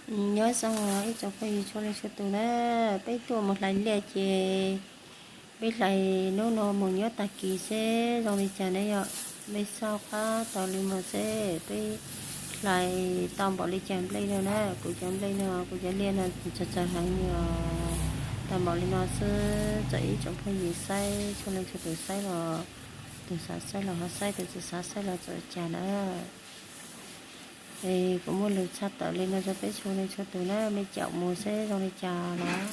Nyob zoo ib tsoom phooj ywg txhua leej txhua tus na, peb tuaj mus hlais liaj ces peb hlais hnub no mus nyob tag kis seb zoo li cas na yom. Peb xauj qab taug li no seb peb hlais tau npaum li cas nplej no na. Kuv cov nplej no, kuv cov liaj no tsawg tsawg heev li os. Tau npaum li no xwb, txawm ib tsoom phooj ywg saib txhua leej txhua tus saib los, tus xav saib los ho saib, tus tsis xav saib los txawm cas na. Es kuv muaj lus tshaj tawm li no rau peb txhua leej txhua tus na, mej caum mus seb zoo li cas los.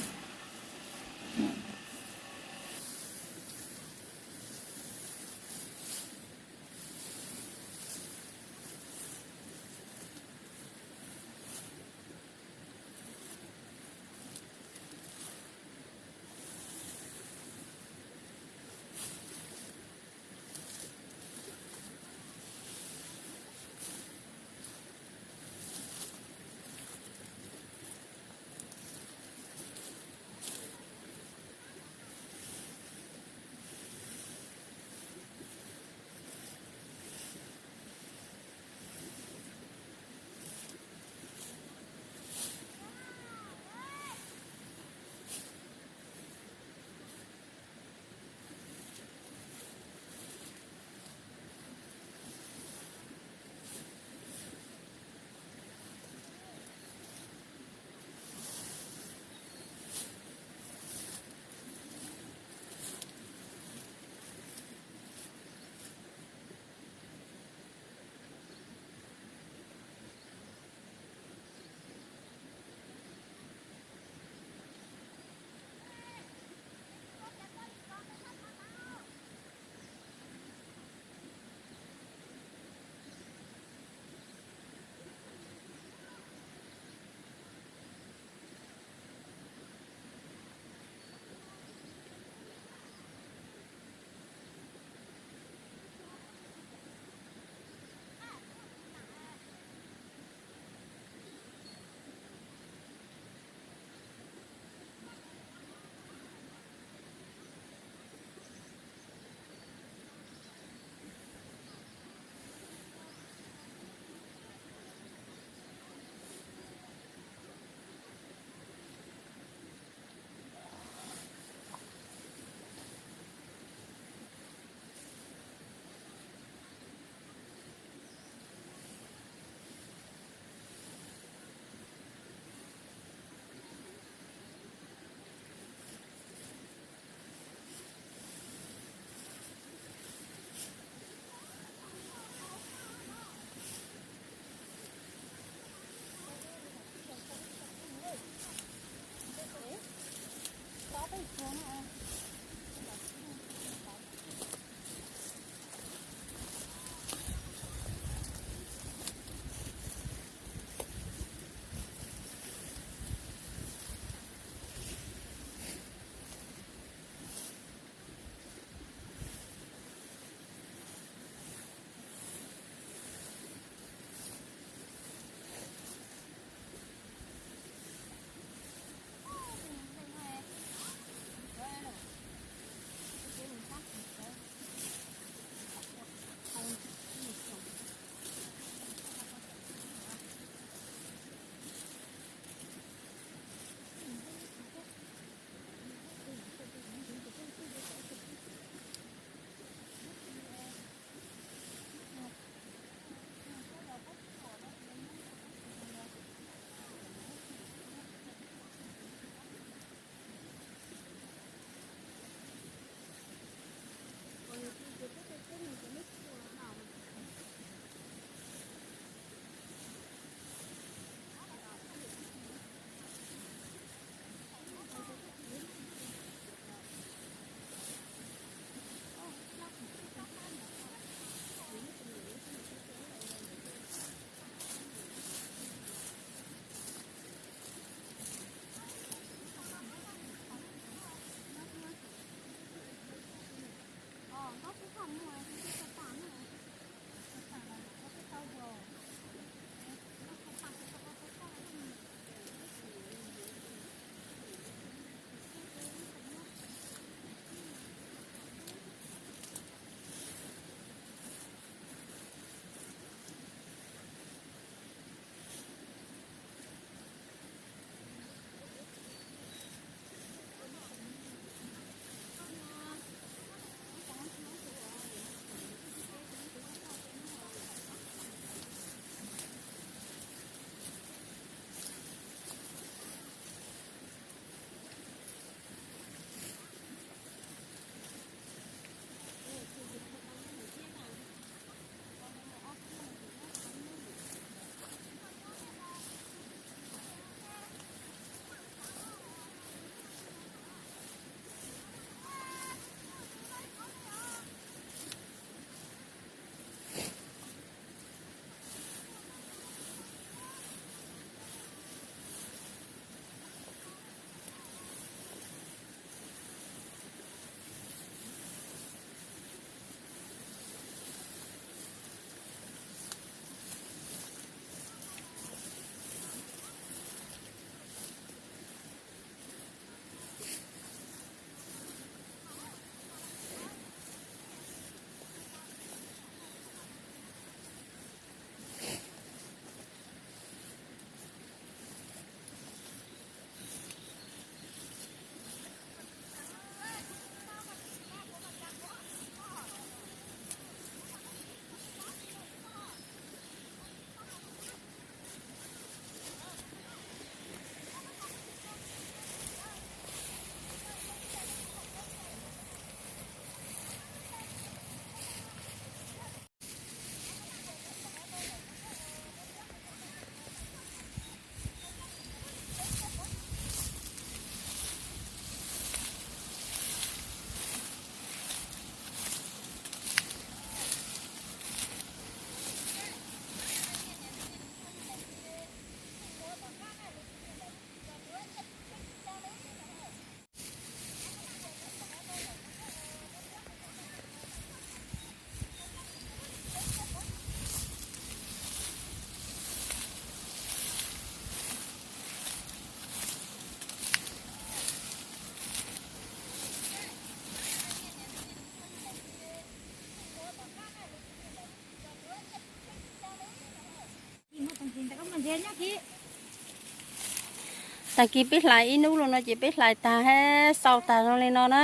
Tag kis peb hlais ib hnub los no ces peb hlais tag thiab xaus tag zoo li no na.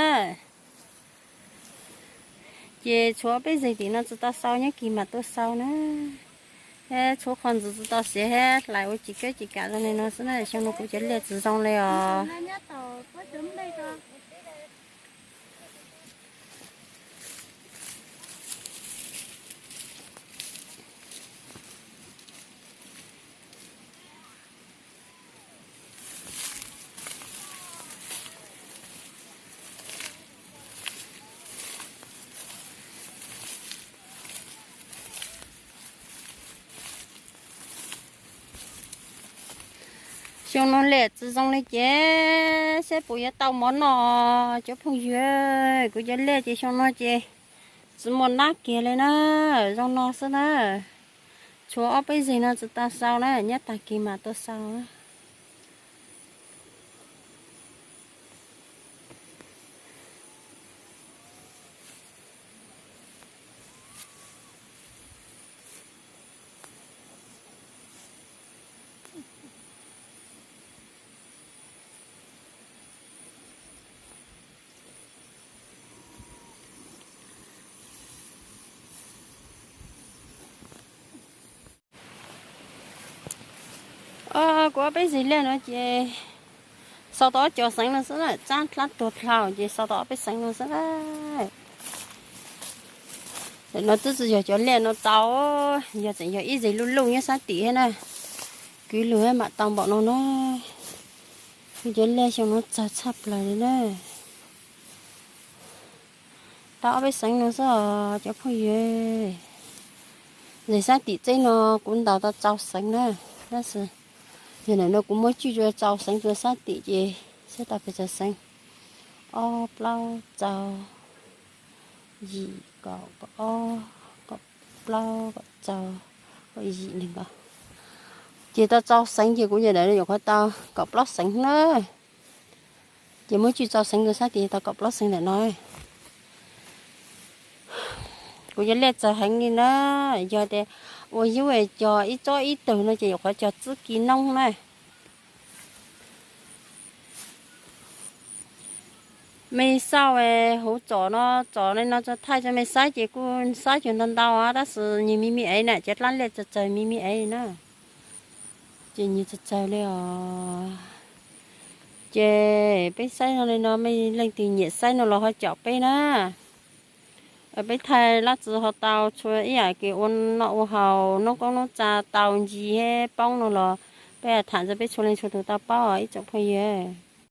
Ces tshuav peb zeeg tim no tsis tau xaus, nyob kis mam tuaj xaus na. Thiab tshuav qhov ntxwv tsis tau siav thiab hlais ua tsis kawb tsis kam zoo li no xwb na. Xyoo no kuv cov liaj tsis zoo li os. Xyoo no liaj tsis zoo li ces saib puas yuav tau mov noj cov phooj ywg. Kuv cov liaj ces xyoo no ces tsis muaj nab kiag li na, zoo no xwb na. Tshuav ob peb zeeg no tsis tau xaus na, nyob tag kis mam tuaj xaus. Kuv ob peb zeeg liaj no ces xaus tau ob cov xeev no xwb na, tsab dlab tuag dlhau ces xaus tau ob peb xeev no xwb na. Ntawm no twb tsis yog cov liaj no tau, yog tseem yog ib zeeg luj luj nyob sab tim thiab na. Kwv lug thiab mam tau npaum no na. Kuv cov liaj xyoo no tsawg tshaj plaws li na. Tau ob peb xeev no xwb os cov phooj ywg. Zeeg sab tim txeb no kuv ntaus tau rau xeev na, tab sis yog ntawm no kuv muab cwj rau xeev rau sab tim ces saib tau pes tsawg xeev. Ob plaub rau yim kaum kaum ob kaum plaub kaum rau kaum yim nees nkaum. Ces tau rau xeev ces kuv yog ntawm no nyuam qhuav tau kaum plaub xeev na. Ces muab cwj rau xeev rau sab tim tau kaum plaub xeev ntawm no. Kuv cov liaj txawg heev li na, yog tias ua yub cog ib tsob ib tug no ces yuav qhuav cog txib kis noob na. Me xauj huv tsom no, tsom li no tso thaij rau me saib ces kuj saib cuag ntau ntau tab sis nyias me me ev na, cov dlab liaj txawg txawg me me ev na. Ces nyias txawg txawg li os. Ces peb saib zoo li no, mej leej twg nyiam saib no los ho caum peb na. Peb thaij lab txwv ho tau, txhua ib yam kev ua noj ua haus, noob koob noob tsa tau ncig thiab poob no los peb tham rau peb txhua leej txhua tus tau paub ib tsoom phooj ywg.